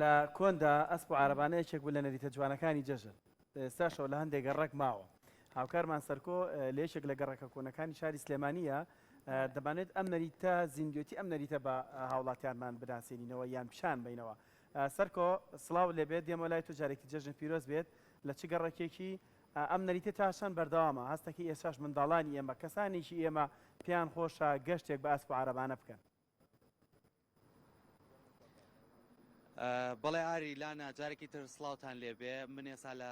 لە کۆندا ئەسپ و عارەبانە یەکێک بوو لە نەریتە جوانەکانی جەژن. لە ئێستاشەوە لە هەندێک گەڕەک ماوە. هاوکارمان سەرکۆ لە یەکێک لە گەڕەکە کۆنەکانی شاری سلێمانییە، دەمانەوێت ئەم نەریتە، زیندوێتی ئەم نەریتە بە هاوڵاتیانمان بناسێنینەوە یان پیشان بەینەوە. سەرکۆ سڵاوت لێبێت، دێمەوە لای تۆ جارێکی جەژن پیرۆز بێت. لە چ گەڕەکێکی ئەم نەریتە تا چەند بەردەوامە؟ هەستەکەی ئێستاش منداڵانی ئێمە، کەسانێکی ئێمە پێیان خۆشە گەشتێک بە ئەسپ و عارەبانە بکەن. بەڵێ ئاری لانا جارێکی تر سڵاوتان لێبێ من ئێسا لە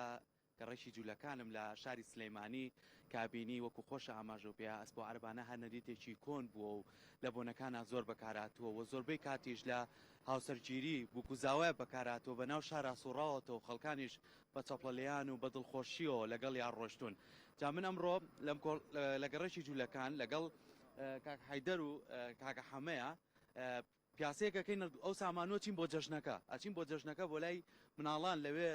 گەڕەکی جوولەکانم لە شاری سلەیمانی کابینی وەکو خۆشە ئاماژە پێ ئەسپ و عەربانە هەر نەریتێکی کۆن بووە و لە بۆنەکانە زۆر بەکاراتووە و زۆربەی کاتیش لە هاوسەرگیری بووکوزاوای بەکاراتەوە بە ناو شارا سوڕاوەتەوە خەڵکانیش بە چەپڵەلێیان و بە دڵخۆشیەوە لەگەڵیان ڕۆشتوون جا من ئەمڕۆ لەم لە گەڕەکی جوولەکان لەگەڵ کاک حەیدەر و کاکە حەمەیە پیاسەیەک ئەکەین ئەو سامانوە چین بۆ جەژنەکە ئەچین بۆ جەژنەکە بۆ لای مناڵان لەوێ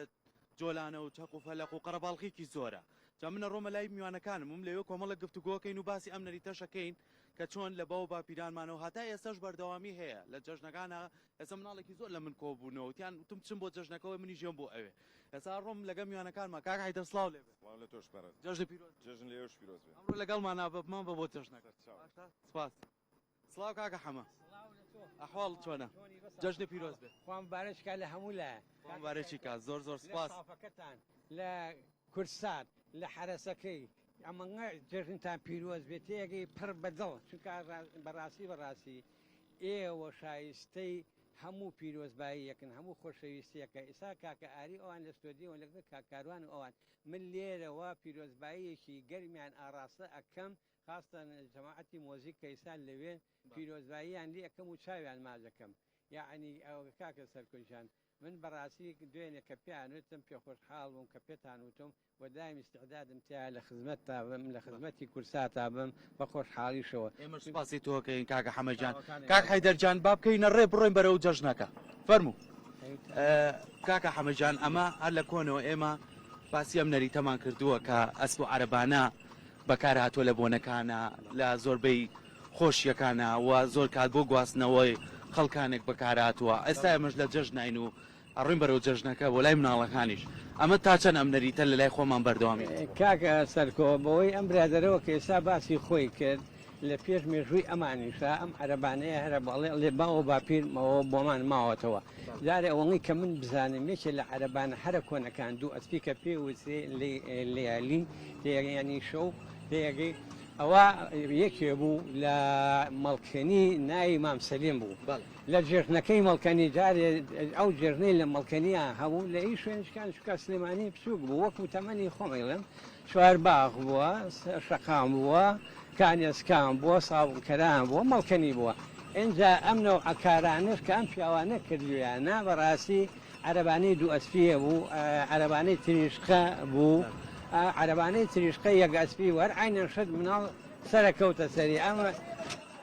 جۆلانە و چەق و فەلەق و قەرەباڵغیکی زۆرە جا من ئەڕۆمە لای میوانەکانم وم لەوێ کۆمەڵێک گفتوگۆکەین و باسی ئەم نەریتەشەکەین کە چۆن لە باو باپیرانمانەوە هەتا ئێستاش بەردەوامی هەیە لە جەژنەکانە ئێستا مناڵێکی زۆر لە من کۆبوونەوە وتیان وتم چم بۆ جەژنەکەەوە منی ژێم بۆ ئەوێ ئێستا ڕۆم لەگەڵ میوانەکانما کاک حەیدەر سڵاو لێ بێ سڵاو لە تۆش بەڕێز جەژنی پیرۆز جەژن لە ئێوەش پیرۆز بێ ئەمڕۆ لەگەڵمانا بمان بە بۆ جەژنەکە سەرچاو باشە سپاس سڵاو کاکە حەمە ئەحواڵ چۆنە جەژنی پیرۆز بێ خوا مبارەکی کا لە هەموو لایە خوا مبارەکی کا زۆر زۆر لە سپاس ستافەکەتان لە کوردسات لە حەرەسەکەی ئەمەنگە جەژنتان پیرۆز بێ تێگەی پڕ بە دڵ چونکە بەڕاستی بەڕاستی ئێوە شایستەی هەموو پیرۆزباییەکن هەموو خۆشەویستیەکە ئیسا کاکە ئاری ئەوان لە ستۆدیۆن لەگەڵ کاک کاروان و ئەوان من لێرەوە پیرۆزباییەکی گەرمیان ئاڕاستە ئەکەم خاستەن جەماعەتی مۆزیک کە ئیستا لەوێن پیرۆزباییان لێ ئەکەم و چاویان ماچ ئەکەم یەعنی کاکە سەرکۆ گیان من بەڕاستی دوێنێ کە پێیان وتم پێخۆشحاڵ بووم کە پێتان وتم و دایم ئیستعدادم تیایە لە خزمەتتا بم لە خزمەتی کورساتا بم بە خۆشحاڵیشەوە. ئێمەش سوپاسی تۆ ئەکەین کاکە حەمە گیان. کاک حەیدەر گیان با بکەوینە ڕێ بڕۆین بەرەو جەژنەکە. فەرموو. کاکە حەمە گیان ئەمە هەر لە کۆنەوە ئێمە باسی ئەم نەریتەمان کردووە کە ئەسپ و عەرەبانە بەکار هاتووە لە بۆنەکانا لە زۆربەی خۆشیەکانا و زۆر کات بۆ گواستنەوەی خەڵکانێک بەکار هاتووە ئێستا ئێمەش لە جەژناین و ئەڕۆین بەرەو جەژنەکە بۆ لای مناڵەکانیش ئەمە تا چەند ئەم نەریتە لە لای خۆمان بەردەوامی هەیە؟ کاک سەرکۆ بەوەی ئەم برادەرەوە کە ئێستا باسی خۆی کرد لە پێش مێژووی ئەمانیشا ئەم عەرەبانەیە هەرە بەڵێ ئەڵێ باو و باپیرمەوە بۆمان ماوەتەوە جارێ ئەوەی کە من بزانم یەکێ لە عەرەبانە هەرە کۆنەکان دوو ئەسپی کە پێ وترێ لێالی ینی شەو تێگەی ئەوە یەکێ بوو لە مەڵکەنی ناوی مام سەلیم بوو لە جێژنەکەی مەڵکەنی جارێ ئەو جێژنەی لە مەڵکەنیا هەبوو لە ئی شوێنشکان چکە سلێمانی بچووک بوو وەکو تەمەنی خۆم ئەیڵێم چوارباخ بووە، شەقام بووە، کانێسکان بووە، سابڵکەران بووە، مەڵکەنی بووە. ئینجا ئەم نەوعە کارانەش کە ئەم پیاوانە کردوویانە بەڕاستی عەرەبانەی دوو ئەسپییە بوو، عەرەبانەی تریشقە بوو، عەرەبانەی تریشقە یەک ئەسپی بوو، هەر عەینەن شت مناڵ سەرەکەوتە سەری. ئەمە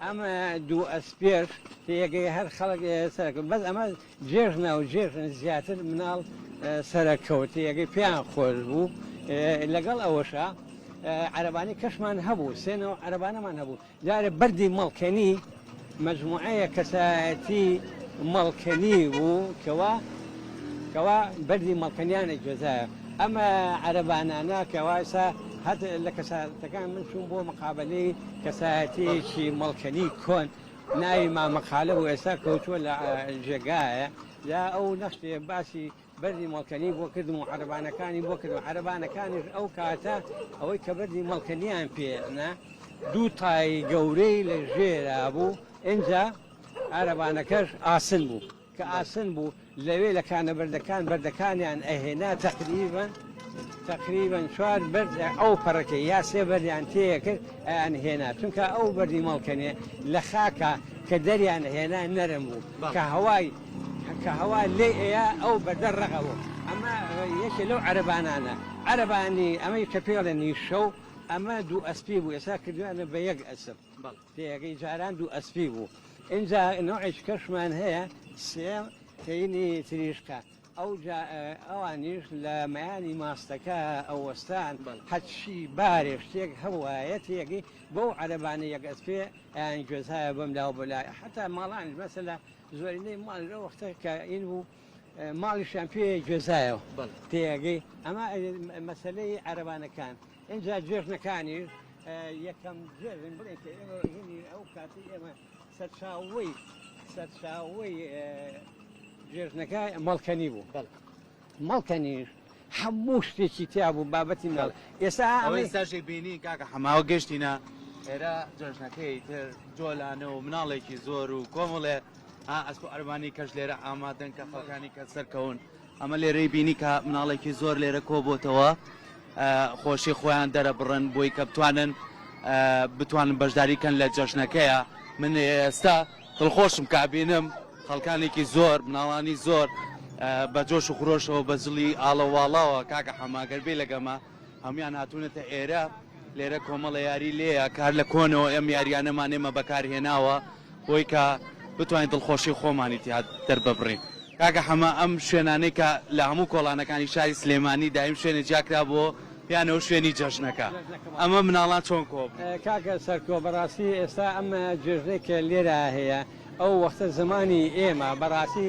ئەمە دوو ئەسپێش تێگەی هەر خەڵک سەرەکەوت، بەس ئەمە جێژنە و جێژن زیاتر مناڵ سەرەکەوتەیەکەی پێیان خۆش بوو لەگەڵ ئەوەشا عەرەبانەی کەشمان هەبوو سێنەوە عەرەبانەمان هەبوو جارێ بەردی مەڵکەنی مەجموعەیە کەسایەتی مەڵکەنی بوو کەوا کەوا بەردی مەڵکەنیانە گوێزایە ئەمە عەرەبانانە کەوا ئێستا هەت لە کەساتەکان من چوون بۆ مقابلەی کەسایەتیەکی مەڵکەنی کۆن ناوی مامە خالە بوو ئێستا کەوتووە لە جێگایە جا ئەو نەختێ باسی بەردی مەڵکەنی بۆ کردم و عەرەبانەکانی بۆ کردم عەرەبانەکانیش ئەو کاتە ئەوەی کە بەردی مەڵکەنیان پێ نا دوو تای گەورەی لە ژێرا بوو ئینجا عەرەبانەکەش ئاسن بوو کە ئاسن بوو لەوێ لە کانە بەردەکان بەردەکانیان ئەهێنا تەقریبەن تەقریبەن چوار بەرد ئەو پەڕەکەی یا سێ بەردیان تێکرد ئەیان هێنا چونکە ئەو بەردی مەڵکەنێ لە خاکە کە دەریان هێنا نەرم بوو کە هەوای کە هەوا لێ ئەیا ئەو بەردە ڕەقە بوو ئەمە یەکێ لەو عەرەبانانە عەرەبانی ئەمەی کە پێڵێن نیشەو ئەمە دوو ئەسپی بوو ئێستا کردویانە بە یەک ئەسپ تێگەی جاران دوو ئەسپی بوو ئینجا نەوعێکی کەشمان هەیە سێ تەینی تریشقە ئەوجا ئەوانیش لە مەیانی ماستەکە ئەوەستان هەرچی بارێ شتێک هەبوایە تێگەی بەو عەرەبانە یەک ئەسپێ ئەیان گوێزایە بەم لاو بەلای حەتا ماڵانیش مەسەلە زۆرینەی ماڵ لەو وەختە کە ئین بوو. ماڵیشیان پێ گوێزایەوە تێگەی ئەمە مەسەلەی عەرەبانەکان ئینجا جێژنەکانیش یەکەم جێژن بڵێن کە ئێمە هینی ئەو کاتی ئێمە سەرچاوەی سەرچاوەی جێژنەکە مەڵکەنی بوو مەڵکەنیش هەموو شتێکی تیا بوو بابەتی مناڵ ئێستا ئەوەی ئێستاشی بینی کاکە حەماوە گەشتینە ئێرە جەژنەکەی تر جۆلانە و مناڵێکی زۆر و کۆمەڵێ ئەسپ و عەربانی کەش لێرە ئامادەن کە خەڵکانی کە سەرکەون ئەمە لێرەی بینی کە مناڵێکی زۆر لێرە کۆبۆتەوە خۆشی خۆیان دەرەبڕن بۆی کە بتوانن بتوانن بەشداری کەن لە جەژنەکەیە من ئێستا دڵخۆشم کە ئەبینم خەڵکانێکی زۆر مناڵانی زۆر بە جۆش و خرۆشەوە بە جڵی ئاڵەواڵاوە کاکە حەمە گەر بێ لەگەمە هەموان هاتوونەتە ئێرە لێرە کۆمەڵە یاری لێیە کار لە کۆنەوە ئەم یاریانەمان ئێمە بەکارهێناوە بۆی کە بتوانین دڵخۆشی خۆمانی تیا دەرببڕین. کاکە حەمە ئەم شوێنانەی کە لە هەموو کۆڵانەکانی شاری سلێمانی دایم شوێنێ جیاکرابووەوە پێیانەوە شوێنی جەژنەکە ئەمە مناڵان چۆن کۆبوون؟ کاکە سەرکۆ بەڕاستی ئێستا ئەم جێژنەی کە لێرە هەیە ئەو وەختە زەمانی ئێمە بەڕاستی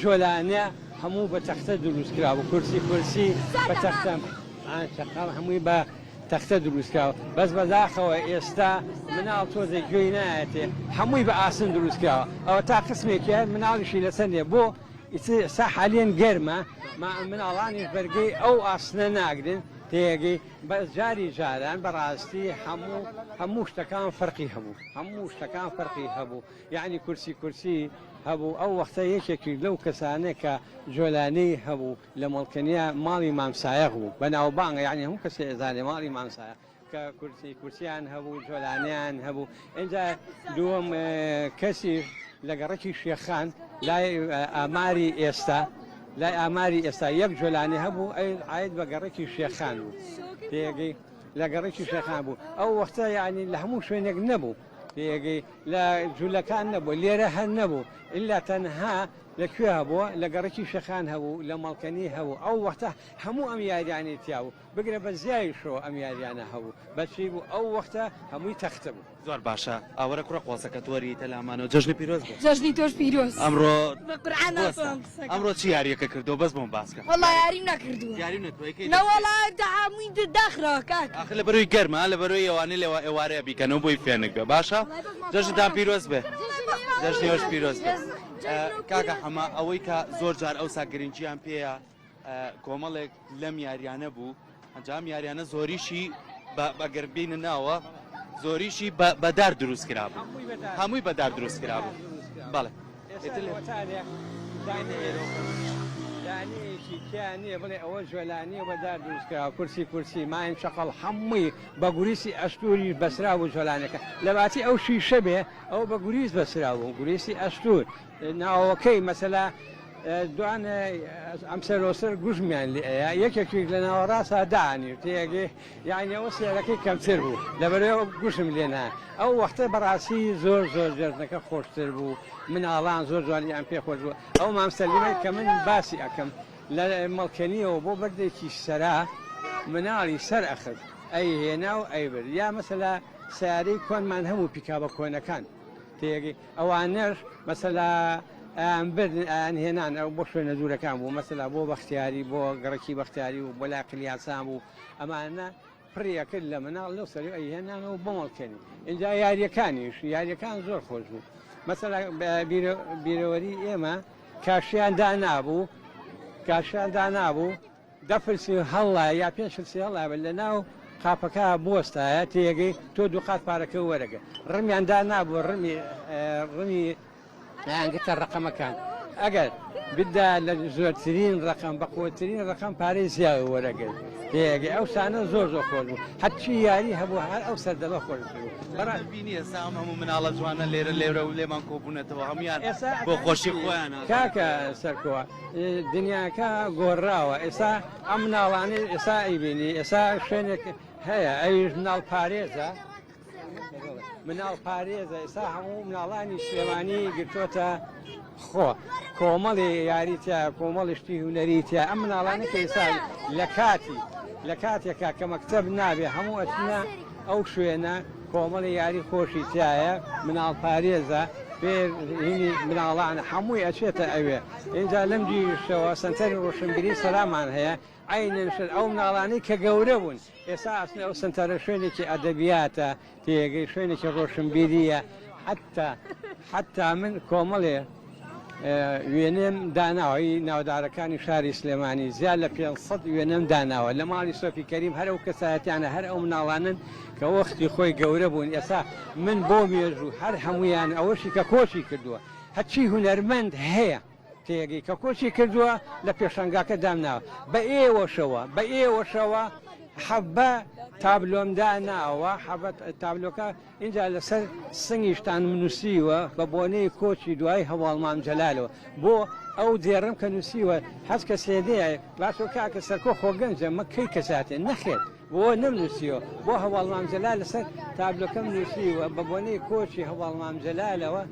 جۆلانە هەموو بە تەختە دروست کرابوو کورسی کورسی بە تەختە چەقەڵ هەمووی بە تەختە دروست کراوە بەس بەداخەوە ئێستا مناڵ تۆزێک گوێی نایەتێ هەمووی بە ئاسن دروست کراوە ئەوە تا قسمێکیان مناڵیشی لەسەر نیە بۆ ئیتر ئێستا حالیەن گەرمە ما مناڵانیش بەرگەی ئەو ئاسنە ناگرن تێگەی بەس جاری جاران بەڕاستی هەموو هەموو شتەکان فەرقی هەبوو هەموو شتەکان فەرقی هەبوو یعنی کورسی کورسی هەبوو ئەو وەختە یەکێکی لەو کەسانە کە جۆلانەی هەبوو لە مەڵکەنیا ماڵی مام سایەق بوو بەناوبانگە یانی هەموو کەسێ ئەزانێ ماڵی مام سایەق کە کورسی کورسیان هەبوو جۆلانیان هەبوو ئینجا دووەم کەسیش لە گەڕەکی شێخان لای ئاماری ئێستا لای ئاماری ئێستا یەک جۆلانی هەبوو ئەی عاید بە گەڕەکی شێخان بوو تێگەی لە گەڕەکی شێخان بوو ئەو وەختە یعنی لە هەموو شوێنێک نەبوو تێگەی لە جولەکان نەبوو لێرە هەر نەبوو ئیلا تەنها لە کوێ هەبووە؟ لە گەڕەکی شێخان هەبوو، لە مەڵکەنی هەبوو، ئەو وەختە هەموو ئەم یاریانەی تیا بوو، بگرە بە زیایشەوە ئەم یاریانە هەبوو، بە چی بوو؟ ئەو وەختە هەمووی تەختە بوو. زۆر باشە ئاوەرە کوڕە قۆزەکەت وەری لامانەوە جەژنی پیرۆز بێ. جەژنی تۆش پیرۆز. ئەمڕۆ بە قورعان ناتوانم قسە کەم. ئەمڕۆ چی یاریەکە کردووە بەس بۆم باس کە. وەڵا یاریم نەکردووە. یاریم نەکردووە ئەی کەی دەست پێ. نەوەڵا هەمووی داخراوە کاکە. ئاخر لەبەرەوەی گەرمە لەبەرەوەی ئەوانەی لە ئێوارەیە بیکەنەوە بۆی فێنک بێ باشە جەژنتان پیرۆز بێ جەژنی ئێوەش پیرۆز بێ. کاکە حەمە ئەوەی کە زۆر جار ئەوسا گرنگیان پێیە کۆمەڵێک لەم یاریانە بوو ئەنجام یاریانە زۆریشی بەگەر بینە ناوە زۆریشی بەدار دروست کرابوو هەمووی بەدار دروست کرابوو بەڵێ دانەیەکی تیا نییە بڵێ ئەوە جۆلانیە بەدار دروست کراوە کورسی کورسی ماین چەقەڵ هەمووی بە گوریسی ئەستوری بەسرا بوو جۆلانەکە لەباتی ئەو شیشە بێ ئەو بە گوریس بەسراوبوو گوریسی ئەستوور ناوەکەی مەسەلا دوان ئەم سەرۆسەر گوژمیان لێ ئەیا یەکێکیش لە ناوەڕاستا دانیشت تێگەی یعنی ئەوە سێرەکەی کەمتر بوو لەبەرەوە گوشم لێ نا ئەو وەختە بەڕاستی زۆر زۆر جەژنەکە خۆشتر بوو مناڵان زۆر جوانیان پێ خۆش بوو ئەو مام سەلیمەی کە من باسی ئەکەم لە مەڵکەنیەوە بۆ بەردێکی سەرا مناڵی سەر ئەخست ئەی هێنا و ئەیبرد یا مەسەلا سەیارەی کۆنمان هەبوو پیکابە کۆنەکان تێگەی ئەوانەش مەسەلا ئەیان بردن ئەیان هێنان ئەو بۆ شوێنە دوورەکان بوو مەسەلا بۆ بەختیاری بۆ گەڕەکی بەختیاری و بۆ لای قلیاسان بوو ئەمانە پڕی ئەکرد لە مناڵ لەو سەری ئەی هێنانەوە بۆ مەڵکەنی ئینجا یاریەکانیش یاریەکان زۆر خۆش بوو مەسەلا بیرەوەری ئێمە کاشیان دانابوو کاشیان دانابوو دە فلسی هەڵڵایە یا پێنج فلسی هەڵڵایە بە لەناو قاپەکە بوەستایە تێگەی تۆ دووقات پارەکە وەرەگە ڕمیان دانابوو ڕمی ڕمی ئەیانگرتە ڕەقەمەکان ئەگەر بدا لە زۆرترین ڕەقەم بە قوترین ڕەقەم پارەی زیاوە وەرەگرت تێگەی ئەو سانە زۆر زۆر خۆش بوو هەرچی یاری هەبوو هەر ئەو سەردەمە خۆش بوو بەڕاستی بینی ئێستا ئەم هەموو مناڵە جوانە لێرە لێرە و لێمان کۆبوونەتەوە هەموویان بۆ خۆشی خۆیان کاکە سەرکۆ دنیاکە گۆڕاوە ئێستا ئەم مناڵانەی ئێستا ئەیبینی ئێستا شوێنێک هەیە ئەویش مناڵ پارێزە مناڵ پارێزە ئێستا هەموو مناڵانی سلێمانی گرتووەتە خۆ کۆمەڵی یاری تیا کۆمەڵی شتی هونەری تیا ئەم مناڵانە کە ئێستا لە کاتی لە کاتێکا کە مەکتەب نابێ هەموو ئەچنە ئەو شوێنە کۆمەڵی یاری خۆشی تایە مناڵ پارێزە. فێر هینی مناڵان هەمووی ئەچێتە ئەوێ. ئینجا لەم دیویشەوە سەنتەری ڕۆشنبیری سەلامان هەیە، عەینەن شت ئەو مناڵانەی کە گەورە بوون ئێستا ئەچنە ئەو سەنتەرە شوێنێکی ئەدەبیاتە، تێگەی شوێنێکی ڕۆشنبیرییە، حەتتا حەتتا من کۆمەڵێ وێنەم داناوە ی ناودارەکانی شاری سلێمانی زیاد لە 500 وێنەم داناوە لە ماڵی سۆفی کەریم هەر ئەو کەسایەتیانە هەر ئەو مناڵانن کە وەختی خۆی گەورە بوون ئێستا من بۆ مێژوو هەر هەمویان ئەوەشی کە کۆچی کردووە هەرچی هونەرمەند هەیە تێگەی کە کۆچی کردووە لە پێشانگاکە دامناوە بە ئێوەشەوە بە ئێوەشەوە حەبە تابلۆم داناوە حەبە تابلۆکە ئینجا لەسەر سنگیشتانم نووسیوە بە بۆنەی کۆچی دوای هەواڵ مام جەلالەوە بۆ ئەو دێڕەم کە نووسیوە هەچ کەسێ دێ باشە کاکە سەرکۆ خۆ گەنجە مە کەی کەساتێ نەخێر بۆ نەمنووسیوە بۆ هەواڵ مام جەلال لەسەر تابلۆکەم نووسیوە بە بۆنەی کۆچی هەواڵ مام جەلالەوە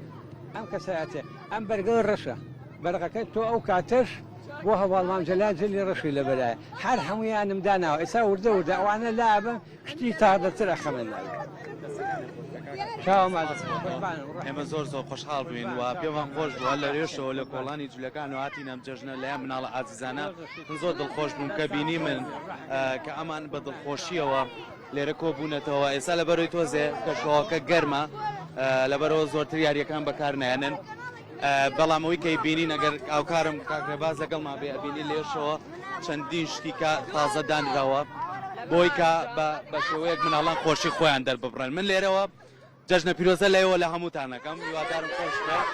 ئەم کەسایەتێ ئەم بەرگە ڕەشە بەرقەکە تۆ ئەو کاتەش بۆ هەواڵ مام جەلال جلی ڕەشی لەبەرایە هەر هەموویانم داناوە ئێستا وردە وردە ئەوانە لابەم شتی تازەتر ئەخەمە ناوی. ئێمە زۆر زۆر خۆشحاڵ بووین و پێمان خۆش بووە لە رێشەوە لە کۆڵانی جولەکان و هاتین ئەم جەژنە لای مناڵە ئازیزانە من زۆر دڵخۆش بووم کە بینی من کە ئەمان بە دڵخۆشیەوە لێرە کۆبوونەتەوە ئێستا لەبەرەوەی تۆزێ کەشەوەکە گەرمە لەبەرەوە زۆرتر یاریەکان بەکار نایەنن بەڵام ئەوەی کەی بینین ئەگەر هاوکارم کاک ڕێباز لەگەڵمان بێ ئەبینی لێشەوە چەندین شتی کە تازە دانراوە بۆی کە بە شێوەیەک مناڵان خۆشی خۆیان دەرببڕن. من لێرەوە جەژنە پیرۆزە لەوە لە هەمووتانەکەم، هیوادارم خۆش بێت.